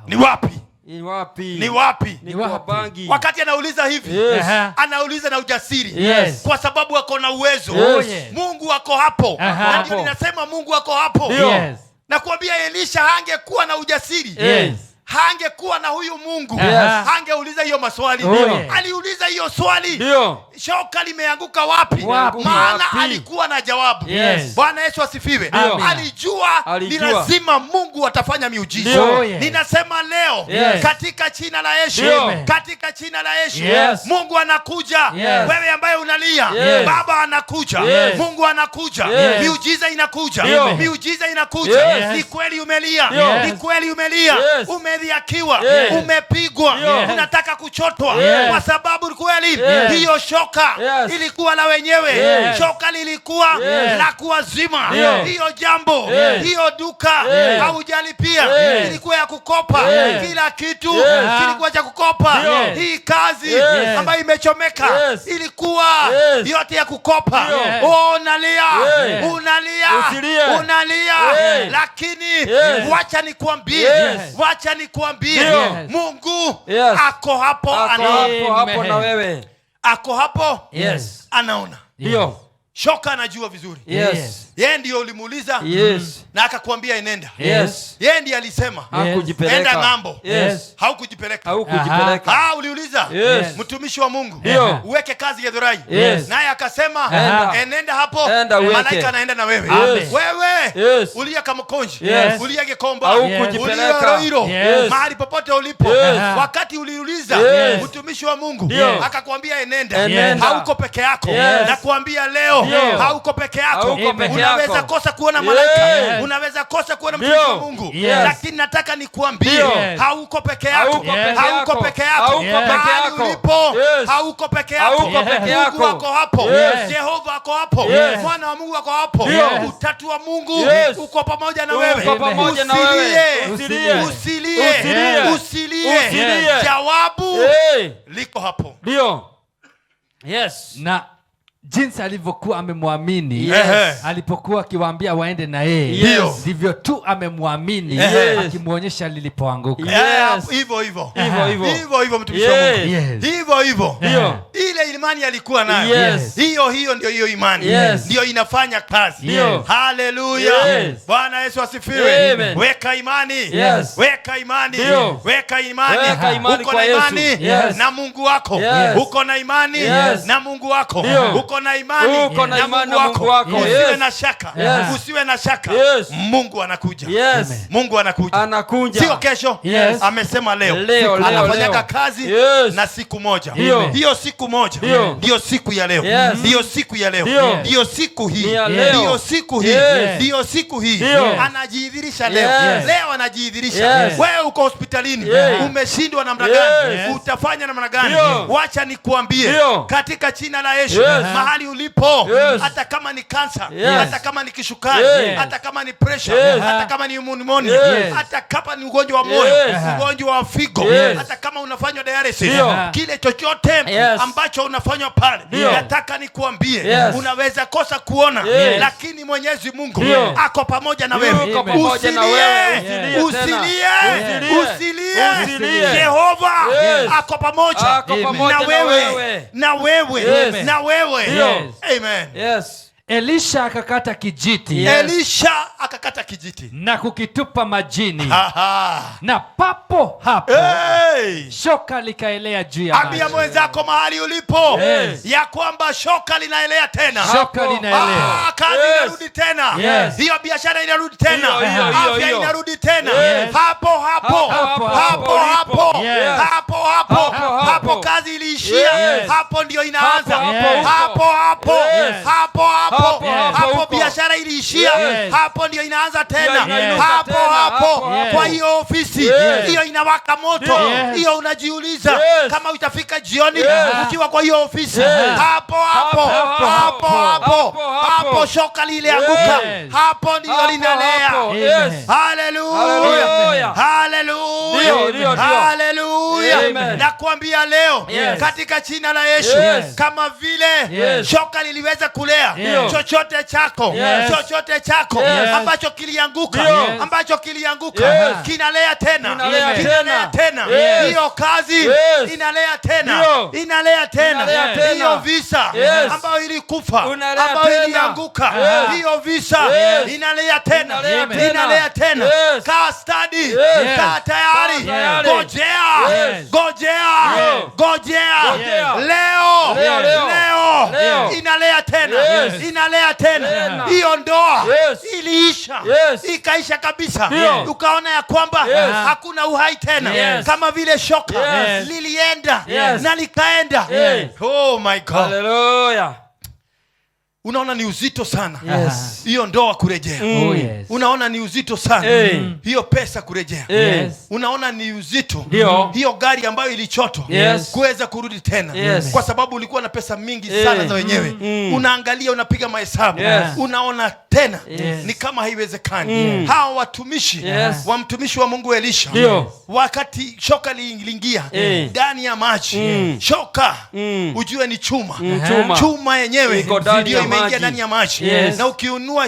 ni wapi? Ni wapi? Ni wapi? Ni Ni kwa wapi? bangi. Wakati anauliza hivi, Yes. Aha. anauliza na ujasiri, Yes. kwa sababu ako na uwezo. Yes. yes. Mungu ako hapo. Aha. Na ndio ninasema Mungu ako hapo. Ndio. Yes. Nakuambia Elisha hangekuwa na ujasiri, Yes. hangekuwa na huyu Mungu, Yes. hangeuliza hiyo maswali. Oh, yes. Aliuliza hiyo swali, Ndio. shoka limeanguka wapi? Wapi? Maana Wapi? alikuwa na jawabu. Yes. Bwana Yesu asifiwe. Ndio. Alijua, Alijua. ni lazima Mungu atafanya miujiza. Ndio. Oh, yes. Ninasema leo, Yes. katika jina la Yesu, Ndio. katika jina la Yesu, Yes. Mungu anakuja. Yes. Wewe ambaye unalia, Yes. Baba anakuja, Yes. Mungu anakuja, Yes. miujiza inakuja, Ndio. miujiza inakuja. Yes. Ni kweli umelia, Ndio. ni kweli umelia, Yes. umedhiakiwa, Yes. umepigwa, Ndio. unataka kuchotwa, Yes. kwa sababu kweli Yes. hiyo shoka Yes. ilikuwa la wenyewe, Yes. shoka lilikuwa Yes. la kuwazima. Ndio. Hiyo jambo, Yes. hiyo duka Yes. haujalipia, Yes. ilikuwa ya kukopa. Yes. Kila kitu Yes. kilikuwa cha kukopa. Ndio. Hii kazi Yes. ambayo imechomeka Yes. ilikuwa Yes. yote ya kukopa. Ndio. Oh, unalia, Yes. unalia, Usilie. unalia, Yes. lakini Yes. wacha nikuambie, Yes. wacha nikuambie, Ndio. Mungu Yes. ako hapo, Ako anaona. hapo hapo na wewe. Ako hapo, Yes. anaona. Ndio. Shoka anajua vizuri. Yes. Yeye ndiyo ulimuuliza Yes. na akakwambia enenda. Yes. Yeye ndiye alisema Hakujipeleka. enda ng'ambo. Yes. Haukujipeleka. Haukujipeleka. Ah, uliuliza Yes. mtumishi wa Mungu, Ndio. uweke kazi Githurai. Yes. Naye akasema Enda. enenda hapo, Enda uweke. malaika anaenda na wewe. Yes. Wewe Yes. ulia Kamukonji, Yes. ulia Gikomba, Haukujipeleka. ulia Roiro, Yes. mahali popote ulipo. Yes. Wakati uliuliza Yes. mtumishi wa Mungu Ndio. akakwambia enenda, Enenda. hauko peke yako. Yes. Nakwambia leo Ndio. hauko peke yako. Hauko peke Unaweza yako. kosa kuona malaika, Yes. unaweza kosa kuona mtumishi wa Ndio. Mungu, Yes. lakini nataka nikuambie Ndio. hauko peke yako, Hauko peke hauko yako. peke yako, Hauko Yes. peke mahali yako. ulipo Yes. hauko peke yako. Hauko peke Mungu yako. ako hapo, Yes. Jehova ako hapo, Yes. Mwana wa Mungu ako hapo, Ndio. utatu wa Mungu Yes. uko pamoja na wewe. Uko pamoja na wewe. Usilie, Usilie. usilie, Usilie. usilie. Usilie. Jawabu Hey. liko hapo. Ndio. Yes. Na jinsi alivyokuwa amemwamini Yes. alipokuwa akiwaambia waende na yeye, Ndio. ndivyo tu amemwamini Yes. akimwonyesha lilipoanguka. Yes. Hivyo hivyo Hivyo hivyo. hivyo hivyo, mtumishi wa Yes. Mungu, Yes. hivyo hivyo. Ndio. Ile imani alikuwa nayo, Yes. hiyo hiyo ndio hiyo imani Yes. ndio inafanya kazi. Ndio. Haleluya! Yes. Bwana Yesu asifiwe. Amen. Weka imani, Yes. weka imani, Ndio. weka imani. Weka imani Uko kwa na Yesu. imani Yes. na Mungu wako, Yes. uko na imani Yes. na Mungu wako, Ndio. uko na imani Uko na na imani Mungu na Mungu wako. wako. Usiwe Yes. na shaka, Yes. usiwe na shaka. Yes. Mungu anakuja, Yes. Mungu anakuja, Anakuja. sio kesho. Yes. Amesema leo, Leo, leo, anafanyaka leo. kazi Yes. na siku moja. Ndio. Hiyo siku moja Ndio. ndiyo siku ya leo, Yes. ndiyo siku ya leo, Ndio. ndiyo siku hii, Ni ya leo. ndiyo siku hii, Yes. ndiyo siku hii. Ndio. Anajidhihirisha leo, Yes. leo anajidhihirisha. Yes. Wewe uko hospitalini, Yes. umeshindwa namna Yes. gani? Utafanya namna gani? Ndio. Wacha nikuambie Ndio. katika jina la Yesu, Yes. mahali ulipo, Yes. hata kama ni kansa, Yes. hata kama ni kisukari, Yes. hata kama ni pressure, Yes. hata kama ni pneumonia, Yes. hata kama ni ugonjwa wa moyo, Yes. ugonjwa wa figo, Yes. hata kama unafanywa dialysis, Ndio. kile chochote Yes. ambacho Ambacho unafanywa pale, Ndio. nataka nikuambie, Yes. unaweza kosa kuona, Yes. lakini Mwenyezi Mungu Ndio. ako pamoja na wewe. Yuko pamoja na wewe. Usilie, Usilie tena. usilie, Usilie. usilie. Usilie. Jehova Yes. ako pamoja Ako pamoja na na wewe, wewe. na wewe, Yes. na wewe. Ndio. Amen. Yes. Elisha akakata kijiti Yes. Elisha akakata kijiti. Na kukitupa majini, Aha. na papo hapo Hey! shoka likaelea juu ya Ambia maji. mwenzako mahali ulipo Yes. ya kwamba shoka linaelea tena. Shoka linaelea. Ah, kazi Yes. inarudi tena. Yes. Hiyo biashara inarudi tena. Hiyo, hiyo, hiyo, Afya hiyo. inarudi tena. Yes. Hapo hapo. Hapo, Hapo hapo, hapo. ulipo. Yes. Hapo hapo. Hapo, hapo. Hapo kazi iliishia. Yes. Hapo ndio inaanza. Hapo, hapo, Hapo hapo. Yes. Hapo hapo. Hapo, hapo, Hapo huko. biashara iliishia. Yes. Hapo ndio inaanza tena. Ndio inainuka Hapo tena. hapo. Hapo, hapo. Kwa hiyo ofisi Yes. hiyo inawaka moto. Yes. Hiyo unajiuliza Yes. kama utafika jioni Yes. ukiwa kwa hiyo ofisi. Yes. Hapo hapo. Hapo, Hapo hapo. hapo. Hapo, hapo. Hapo shoka lilianguka. Yes. Hapo ndio Hapo, linalea. hapo. Amen. Yes. Haleluya. Haleluya. Haleluya. Ndio, ndio, ndio. Haleluya. Amen. Nakwambia leo Yes. katika jina la Yesu, Yes. kama vile Yes. shoka liliweza kulea Yes. chochote chako, Yes. chochote chako Yes. ambacho kilianguka, Ndio. ambacho kilianguka Yes. kinalea tena, Kinalea kinalea tena. tena. Yes. Hiyo kazi Yes. inalea tena, Ndio. inalea tena. Inalea tena. Hiyo visa Yes. ambayo ilikufa, Unalea ambayo tena. ilianguka, Yes. hiyo visa Yes. inalea tena, Inalea tena. inalea tena. Yes. Kaa stadi, Yes. kaa tayari, Kaa tayari. gojea, Yes. gojea, Yes. gojea. Gojea. Leo, Leo, leo. leo Leo. inalea tena, Yes. inalea tena. Tena. Hiyo ndoa Yes. iliisha, Yes. ikaisha kabisa, Ndio. ukaona ya kwamba Yes. hakuna uhai tena, Yes. kama vile shoka Yes. lilienda Yes. na likaenda. Yes. Oh my God, Hallelujah. unaona ni uzito sana Yes. hiyo ndoa kurejea. Oh, yes. Unaona ni uzito sana Eh. hiyo pesa kurejea. Eh. Yes. Unaona ni uzito Ndio. hiyo gari ambayo ilichotwa Yes. kuweza kurudi tena, Yes. kwa sababu ulikuwa na pesa mingi Eh. sana za wenyewe. Mm. Unaangalia, unapiga mahesabu, Yes. unaona tena Yes. ni kama haiwezekani. Hawa watumishi Yes. wa mtumishi wa Mungu Elisha, Ndio. wakati shoka liingia Eh. ndani ya maji, shoka ujue ni chuma, Chuma. chuma yenyewe Iko ndani ndio ya imeingia maji. ndani ya maji. Yes. Na ukiunua,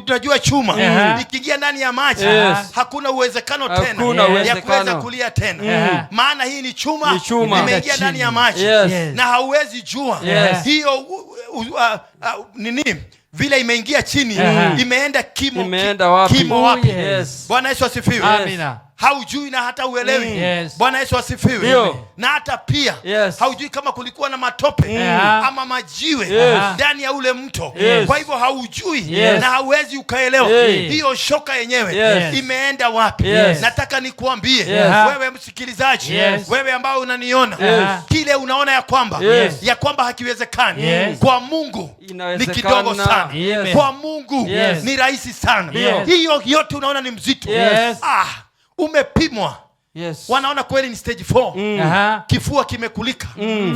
unajua chuma ikiingia ndani ya maji Yes. hakuna uwezekano tena Hakuna ya uwezekano. kuweza kulia tena, maana hii ni chuma, Ni chuma. imeingia ndani ya maji Yes. Yes. na hauwezi jua Yes. hiyo nini vile imeingia chini, imeenda kimo, Imeenda wapi? kimo Oh, wapi? yes. Yes. Bwana Yesu asifiwe. Amina. Haujui na hata uelewi. Yes. Bwana Yesu asifiwe. Ndio. Na hata pia Yes. haujui kama kulikuwa na matope ama majiwe Yes. ndani ya ule mto. Yes. Kwa hivyo haujui Yes. na hauwezi ukaelewa Yes. hiyo shoka yenyewe Yes. imeenda wapi. Yes. Nataka nikuambie Yes. wewe msikilizaji, Yes. wewe ambao unaniona, Yes. kile unaona ya kwamba Yes. ya kwamba hakiwezekani, Yes. kwa Mungu ni Inawezekana. kidogo sana. Yes. Kwa Mungu Yes. ni rahisi sana. Ndio. Hiyo yote unaona ni mzito. Yes. Ah, umepimwa, Yes. wanaona kweli ni stage 4. Kifua kimekulika,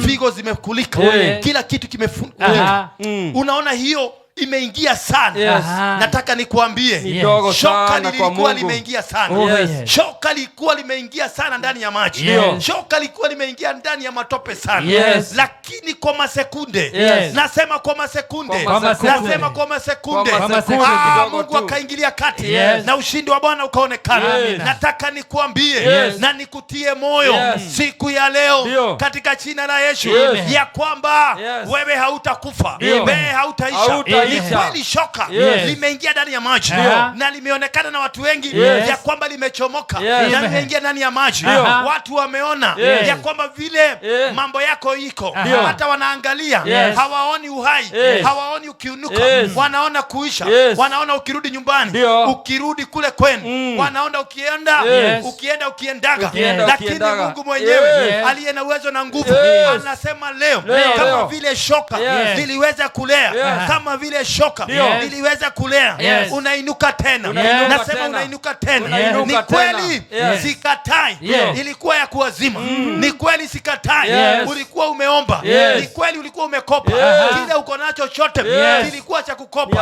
figo zimekulika, Yes. kila kitu kimekulika. Unaona hiyo imeingia sana. Yes. Nataka nikuambie, Ni dogo shoka sana kwa lilikuwa Mungu. limeingia sana. Oh, Yes. yes. Shoka lilikuwa limeingia sana ndani ya maji. Ndio. Shoka lilikuwa limeingia ndani ya matope sana. Yes. Lakini kwa masekunde, Yes. nasema kwa masekunde, Kwa masekunde. nasema kwa masekunde, Kwa masekunde kidogo Mungu tu. akaingilia kati Yes. na ushindi wa Bwana ukaonekana. Yes. Nataka nikuambie Yes. na nikutie moyo Yes. siku ya leo Ndio. katika jina la Yesu Yes. ya kwamba Yes. wewe hautakufa, Ndio. wewe hautaisha. Hautaisha. Ni kweli shoka Yes. limeingia ndani ya maji Ndio. na limeonekana na watu wengi Yes. ya kwamba limechomoka Yes. na limeingia ndani ya maji. Ndio. Watu wameona Yes. ya kwamba vile Yes. mambo yako iko, Ndio. hata wanaangalia Yes. hawaoni uhai, Yes. hawaoni ukiunuka, Yes. wanaona kuisha, Yes. wanaona ukirudi nyumbani, Ndio. ukirudi kule kwenu, wanaona ukienda, Yes. ukienda ukiendaga, Ukienda, lakini ukiendaga. Mungu mwenyewe Yes. aliye na uwezo na nguvu Yes. anasema leo, Leo, kama leo. vile shoka Yes. liliweza kulea, Yes. kama vile vile shoka liliweza kulea, unainuka tena. Nasema unainuka tena. Ni kweli, sikatai, ilikuwa ya kuwazima. Ni kweli, sikatai, ulikuwa umeomba. Ni kweli ulikuwa umekopa. Kile uko nacho chochote kilikuwa cha kukopa.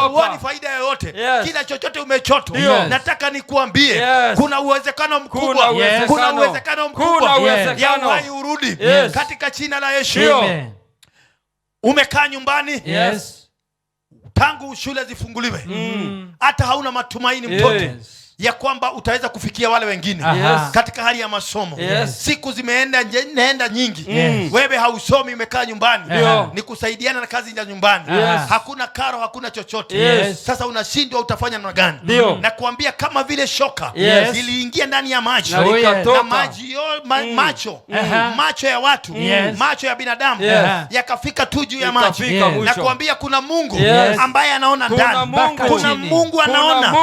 Huoni faida yoyote. Kila chochote umechotwa. Nataka nikuambie, kuna uwezekano mkubwa. Kuna uwezekano mkubwa ya uhai urudi katika jina la Yesu. Umekaa nyumbani tangu shule zifunguliwe, hata hauna matumaini mtoto ya kwamba utaweza kufikia wale wengine katika hali ya masomo. Siku zimeenda nenda nyingi, wewe hausomi, umekaa nyumbani, ni kusaidiana na kazi za nyumbani, hakuna karo, hakuna chochote. Sasa unashindwa utafanya namna gani? Na kuambia kama vile shoka iliingia ndani ya maji na maji macho macho ya watu, macho ya binadamu yakafika tu juu ya maji. Na kuambia kuna Mungu ambaye anaona ndani, kuna Mungu anaona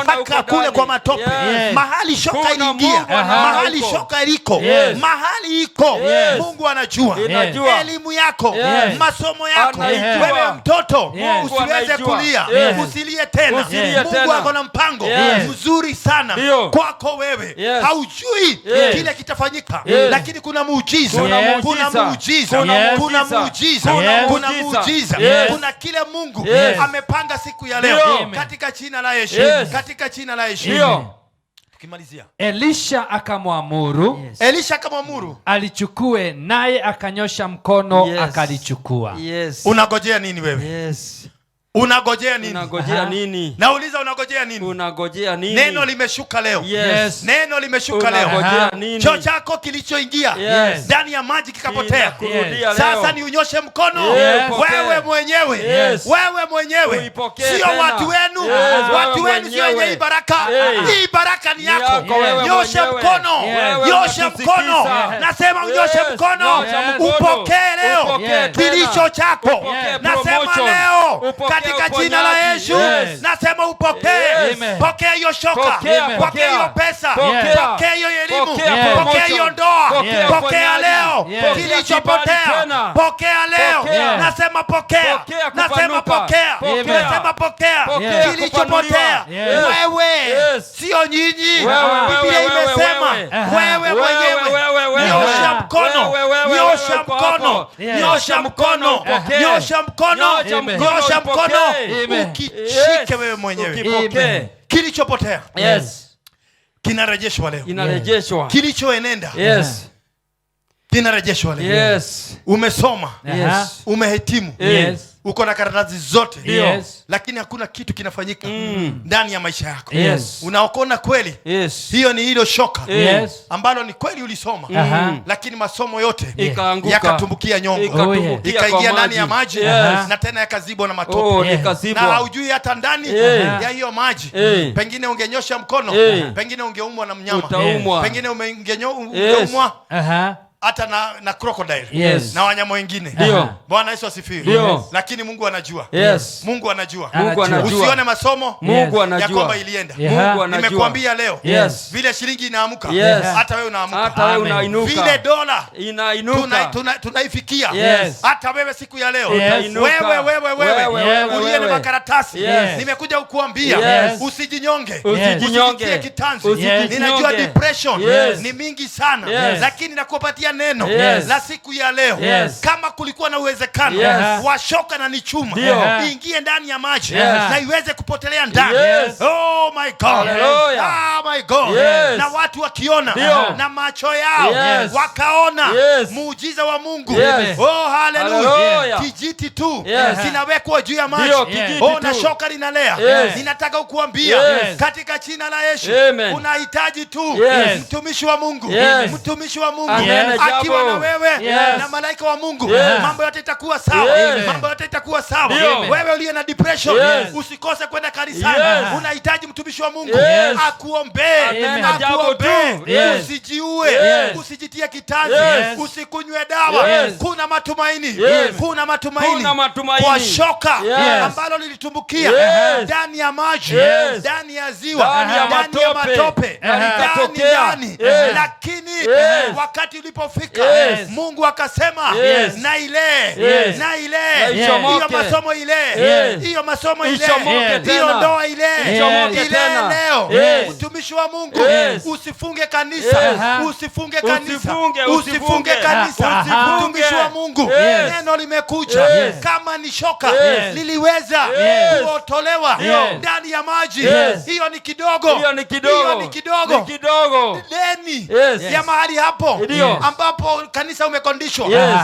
mpaka kule kwa matope. Mahali shoka iliingia, mahali shoka iliko, mahali iko, Mungu anajua. Elimu yako, masomo yako, wewe mtoto usiweze kulia, usilie tena. Mungu ako na mpango mzuri sana kwako wewe. Haujui kile kitafanyika, lakini kuna muujiza, kuna muujiza, kuna muujiza, kuna muujiza, kuna kile Mungu amepanga siku ya leo katika jina la Yesu, katika jina la Yesu. Tukimalizia, Elisha akamwamuru, Elisha akamwamuru alichukue, naye akanyosha mkono akalichukua. Unagojea nini wewe? Unagojea nini? Unagojea nini? Nauliza, unagojea nini? Unagojea nini? Neno limeshuka leo. Neno limeshuka leo. Choo chako kilichoingia ndani ya maji kikapotea. Sasa ni unyoshe mkono wewe mwenyewe. Wewe mwenyewe. Sio watu wenu. Watu wenu sio wenye hii baraka. Hii baraka ni yako. Nyosha mkono. Nyosha mkono. Nasema unyoshe mkono. Upokee leo kilicho chako. Nasema leo katika jina la Yesu, nasema upokee. Pokea hiyo shoka, pokea hiyo pesa, pokea hiyo elimu, pokea hiyo ndoa, pokea leo kilichopotea, pokea leo. Nasema pokea, nasema pokea, nasema pokea kilichopotea. Wewe sio nyinyi. Biblia imesema wewe mwenyewe. Nyosha mkono, nyosha mkono, nyosha mkono, nyosha mkono, nyosha mkono. Ukishike wewe mwenyewe. Kilichopotea kinarejeshwa leo. Inarejeshwa. Kilichoenenda kinarejeshwa leo. Umesoma, umehitimu, uko na karatasi zote, lakini hakuna kitu kinafanyika ndani ya maisha yako. Unaokona kweli hiyo ni hilo shoka ambalo ni kweli ulisoma, lakini masomo yote yakatumbukia nyongo, ikaingia ndani ya maji na tena yakazibwa na matope, na haujui hata ndani ya hiyo maji. Pengine ungenyosha mkono, pengine ungeumwa na mnyama, pengine ungeumwa hata na crocodile na wanyama wengine. Bwana Yesu asifiwe. Lakini Mungu anajua. Mungu anajua. Usione masomo Mungu anajua ya kwamba ilienda. Mungu anajua. Nimekuambia leo vile shilingi inaamka, hata wewe unaamka, hata wewe unainuka. Vile dola inainuka, tunaifikia hata wewe siku ya leo. Wewe wewe wewe uliye na makaratasi, nimekuja kukuambia usijinyonge, usijinyonge kitanzi. Ninajua depression ni mingi sana, lakini nakupatia neno la siku ya leo. Kama kulikuwa na uwezekano wa shoka na nichuma ingie ndani ya maji na iweze kupotelea ndani. Oh my God. Oh my God. Na watu wakiona na macho yao wakaona muujiza wa Mungu. Oh hallelujah. Kijiti tu kinawekwa juu ya maji. Oh, na shoka linalea. Ninataka kukuambia katika jina la Yesu, unahitaji tu mtumishi wa Mungu, mtumishi wa Mungu akiwa na wewe na malaika wa Mungu, mambo yote itakuwa sawa. Mambo yote itakuwa sawa. Wewe uliye na depression, usikose kwenda kanisani. Unahitaji mtumishi wa Mungu akuombee, akuombee. Usijiue, usijitie kitanzi, usikunywe dawa. Kuna matumaini, kuna matumaini kwa shoka ambalo lilitumbukia ndani ya maji, ndani ya ziwa, ndani ya matope, ndani. Lakini wakati ulipofika, Mungu Mungu akasema, Yes. na ile, Yes. na ile, Na ichomoke. hiyo masomo ile, Yes. hiyo masomo ile, Ichomoke hiyo tena. ndoa ile, Ichomoke ile tena. leo. Yes. Mtumishi wa Mungu, Yes. usifunge kanisa, Yes. usifunge kanisa, Usifunge, usifunge usifunge. kanisa. Usifunge. Mtumishi wa Mungu, Yes. neno limekuja Yes. kama ni shoka, Yes. liliweza Yes. kuotolewa Yes. ndani ya maji. Yes. Hiyo ni kidogo, Hiyo ni kidogo. hiyo ni kidogo. Ni kidogo. Deni Yes. ya mahali hapo Ndio. ambapo kanisa umekondishwa, Yes.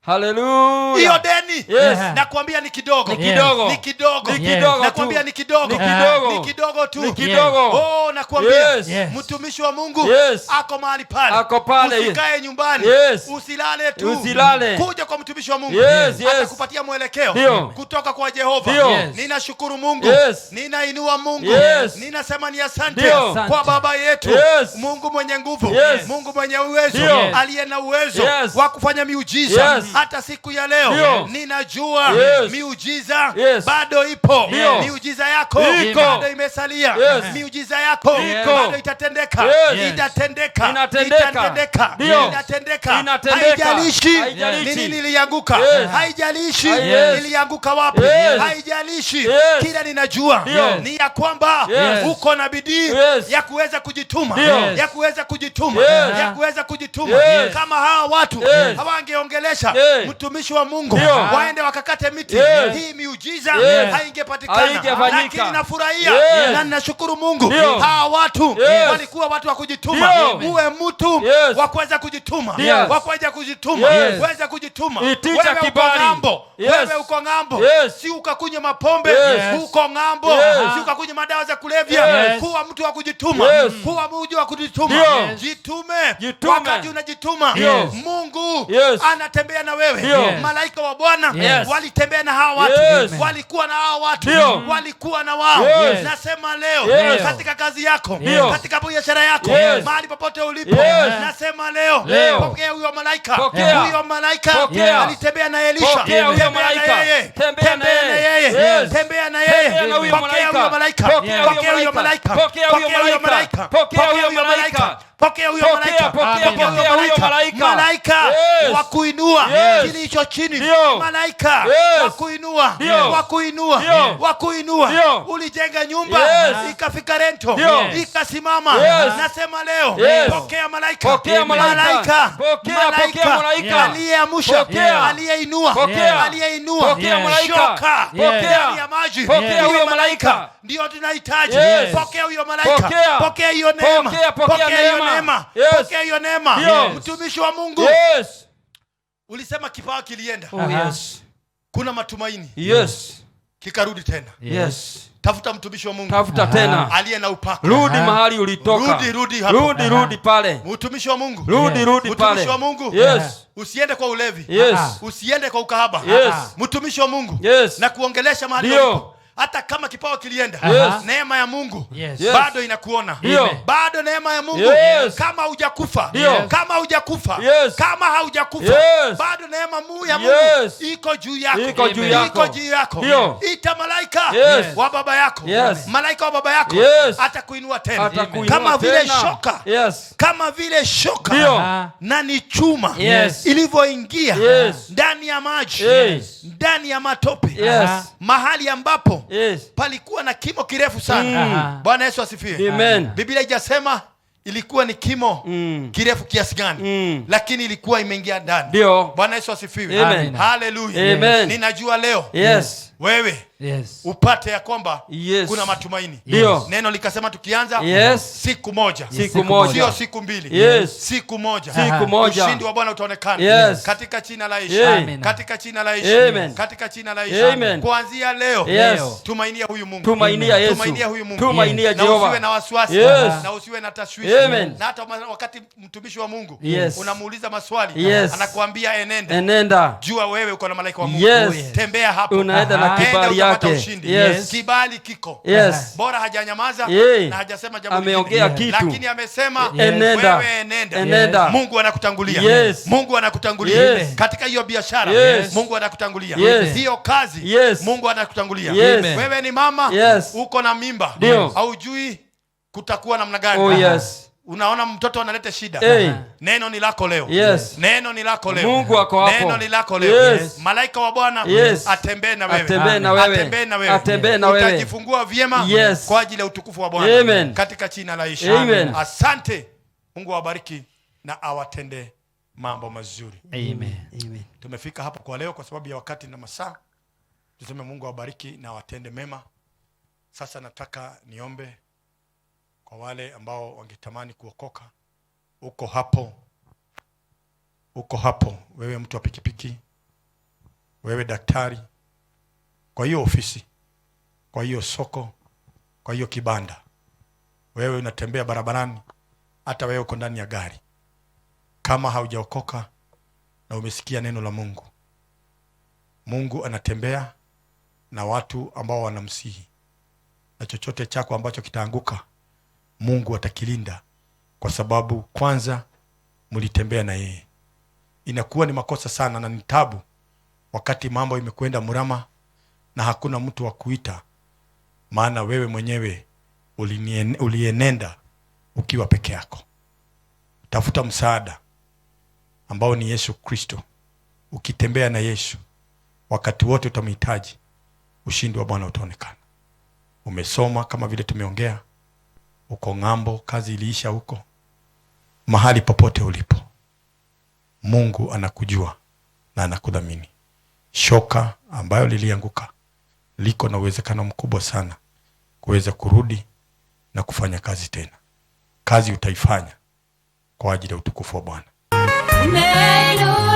Hallelujah. hiyo deni Yes. nakwambia ni kidogo, Ni kidogo. ni kidogo, Ni kidogo tu. nakwambia ni kidogo, Ni kidogo. ni kidogo tu, Ni kidogo. Oh, nakwambia Yes. Yes. mtumishi wa Mungu Yes. ako mahali pale, Ako pale. Usikae nyumbani, Yes. usilale tu, Usilale. Kuja kwa mtumishi wa Mungu, Yes, yes. atakupatia mwelekeo Ndio. kutoka kwa Jehova. Ndio. Yes. Ninashukuru Mungu, Yes. ninainua Mungu, Yes. ninasema ni asante Ndio. kwa baba yetu Yes. Mungu mwenye nguvu, Yes. Mungu mwenye uwezo, Ndio. aliye na uwezo Yes. wa kufanya miujiza Yes. hata siku ya leo. Ndio. Ninajua Yes. miujiza Yes. bado ipo, Ndio. miujiza yako Iko. bado imesalia, Yes. miujiza yako Iko. bado itatendeka, Yes. itatendeka, Inatendeka. itatendeka, Ndio. inatendeka. Inatendeka. Haijalishi Haijalishi. ni nini ilianguka, Yes. haijalishi Yes. ilianguka wapi, Yes. haijalishi. Yes. Kila ninajua Ndio. ni ya kwamba Yes. uko na bidii Yes. ya kuweza kujituma, Ndio. ya kuweza kujituma, Yes. ya kuweza kujituma. Yes. Kama hawa watu Yes. hawangeongelesha Yes. mtumishi wa Mungu, Ndio. waende wakakate miti, Yes. hii miujiza Yes. haingepatikana. Haingefanyika. Lakini nafurahia Yes. na ninashukuru Mungu, Ndio. hawa watu Yes. walikuwa watu wa kujituma. Ndio. Uwe mtu Yes. wa kuweza kujituma, Yes. wa kuweza kujituma, Yes. weza kujituma. Itisha Wewe uko kibali. ng'ambo, Yes. wewe uko ng'ambo, Yes. si ukakunywa mapombe, Yes. uko ng'ambo, Yes. si ukakunywa madawa za kulevya. Yes. Kuwa mtu wa kujituma, Yes. kuwa mtu wa kujituma. Ndio. Jitume. Jitume. Wakati unajituma, Ndio. Mungu Yes. anatembea na wewe. Ndio. Malaika wa Bwana Yes. walitembea na hawa watu, Yes. walikuwa na hawa watu, Ndio. walikuwa na wao. Yes. Nasema leo Yes. katika kazi yako, Ndio. katika biashara yako, Yes. mahali popote ulipo, Yes. nasema leo, Leo. pokea huyo malaika. Pokea. Huyo malaika Pokea. alitembea na Elisha. Pokea huyo Tembea na malaika. yeye. Tembea na Tembea na yeye. yeye. Yes. Tembea na yeye. Tembea na huyo Pokea malaika. huyo malaika. Pokea huyo Pokea huyo malaika. malaika. Pokea huyo Pokea huyo malaika. malaika. Pokea huyo malaika. Pokea huyo Pokea, malaika. pokea, pokea huyo malaika. Malaika Yes. wa kuinua Yes. kilicho chini. Ndio. Malaika Yes. wa kuinua. Ndio. Wa kuinua. Ndio. Wa kuinua. Ndio. Ulijenga nyumba Yes. ikafika rento Ndio. ikasimama. Yes. Nasema leo Yes. pokea malaika. Pokea malaika. Malaika. Pokea, Malaika. pokea malaika. Aliyeamsha, Pokea. aliyeinua, Pokea. aliyeinua Pokea malaika. shoka Pokea. ndani ya maji. Pokea Hiyo huyo malaika. Ndio tunahitaji. Yes. Pokea huyo malaika. Pokea. Pokea hiyo neema. Pokea, pokea hiyo neema. neema. Yes. Pokea hiyo neema. Ndio. Mtumishi wa Mungu, Yes. ulisema kipawa kilienda, Oh, yes. kuna matumaini, Yes. kikarudi tena. Yes. Tafuta mtumishi wa Mungu Tafuta tena. aliye na upako. Rudi mahali ulitoka. Rudi, rudi hapo. Rudi, rudi pale. Mtumishi wa Mungu, Rudi, rudi pale. mtumishi wa Mungu, Yes. usiende kwa ulevi, Yes. usiende kwa ukahaba. Yes. Mtumishi wa Mungu, Yes. na kuongelesha mahali Ndio. ulipo. Hata kama kipawa kilienda, Yes. neema ya Mungu Yes. Yes. bado inakuona. Ndio. Bado neema ya Mungu, Yes. kama hujakufa, Ndio. kama hujakufa, Yes. kama haujakufa, Yes. bado neema ya Mungu Yes. iko juu yako, Iko juu yako. Iko juu yako. Ndio. Ita malaika Yes. wa baba yako, Yes. malaika wa baba yako Yes. atakuinua tena, Atakuinua kama vile tena. shoka, Yes. kama vile shoka Ndio. na ni chuma Yes. ilivyoingia Yes. ndani ya maji, Yes. ndani ya matope, Yes. mahali ambapo Yes. palikuwa na kimo kirefu sana. Bwana Yesu asifiwe. Amen. Biblia haijasema ilikuwa ni kimo kirefu kiasi gani, lakini ilikuwa imeingia ndani. Ndio. Bwana Yesu asifiwe. Amen. Haleluya. Amen. Ninajua leo Yes. wewe Yes. upate ya kwamba Yes. kuna matumaini. Ndio. Neno likasema tukianza Yes. siku moja, Siku moja. sio siku mbili, Yes. siku moja, Siku moja. ushindi wa Bwana utaonekana Yes. katika jina la Yesu, Yeah. Amen. katika jina la Yesu, Amen. katika jina la Yesu. Amen. Kuanzia leo Yes. tumainia huyu Mungu, Tumainia Yesu. Tumainia huyu Mungu. Tumainia na usiwe Jehova. na wasiwasi Yes. na usiwe na tashwishi. Amen. Na hata wakati mtumishi wa Mungu Yes. unamuuliza maswali Yes. anakuambia enenda, Enenda. jua wewe uko na malaika wa Mungu. Yes. Tembea hapo, Unaenda na Enda kibali utapata yake. ushindi. Yes. Kibali kiko. Yes. Bora hajanyamaza Yeah. na hajasema jambo Ameongea lingine. kitu. Lakini amesema Enenda. wewe enenda. Enenda. Mungu anakutangulia. Yes. Mungu anakutangulia. Yes. Katika hiyo biashara Yes. Mungu anakutangulia. Yes. Hiyo kazi Yes. Mungu anakutangulia. Yes. Wewe ni mama Yes. uko na mimba. Ndio. Haujui kutakuwa namna gani. Oh yes. Unaona mtoto analeta shida. Hey. Neno ni lako leo. Yes. Neno ni lako leo. Mungu ako hapo. Neno ni lako leo. Yes. Malaika wa Bwana Yes. atembee na wewe. Atembee na wewe. Atembee na wewe. Atembee na wewe. Utajifungua vyema Yes. kwa ajili ya utukufu wa Bwana. Amen. Katika jina la Yesu. Amen. Asante. Mungu awabariki na awatende mambo mazuri. Amen. Amen. Tumefika hapo kwa leo kwa sababu ya wakati na masaa. Tuseme Mungu awabariki na awatende mema. Sasa nataka niombe kwa wale ambao wangetamani kuokoka. Uko hapo, uko hapo, wewe mtu wa pikipiki, wewe daktari, kwa hiyo ofisi, kwa hiyo soko, kwa hiyo kibanda, wewe unatembea barabarani, hata wewe uko ndani ya gari, kama haujaokoka na umesikia neno la Mungu, Mungu anatembea na watu ambao wanamsihi, na chochote chako ambacho kitaanguka Mungu atakilinda, kwa sababu kwanza mlitembea na yeye. Inakuwa ni makosa sana na ni tabu wakati mambo imekwenda mrama na hakuna mtu wa kuita, maana wewe mwenyewe ulienenda ukiwa peke yako. Tafuta msaada ambao ni Yesu Kristo. Ukitembea na Yesu wakati wote utamhitaji, ushindi wa Bwana utaonekana. Umesoma kama vile tumeongea, uko ng'ambo, kazi iliisha huko. Mahali popote ulipo, Mungu anakujua na anakudhamini. Shoka ambayo lilianguka liko na uwezekano mkubwa sana kuweza kurudi na kufanya kazi tena. Kazi utaifanya kwa ajili ya utukufu wa Bwana. Umeinuliwa.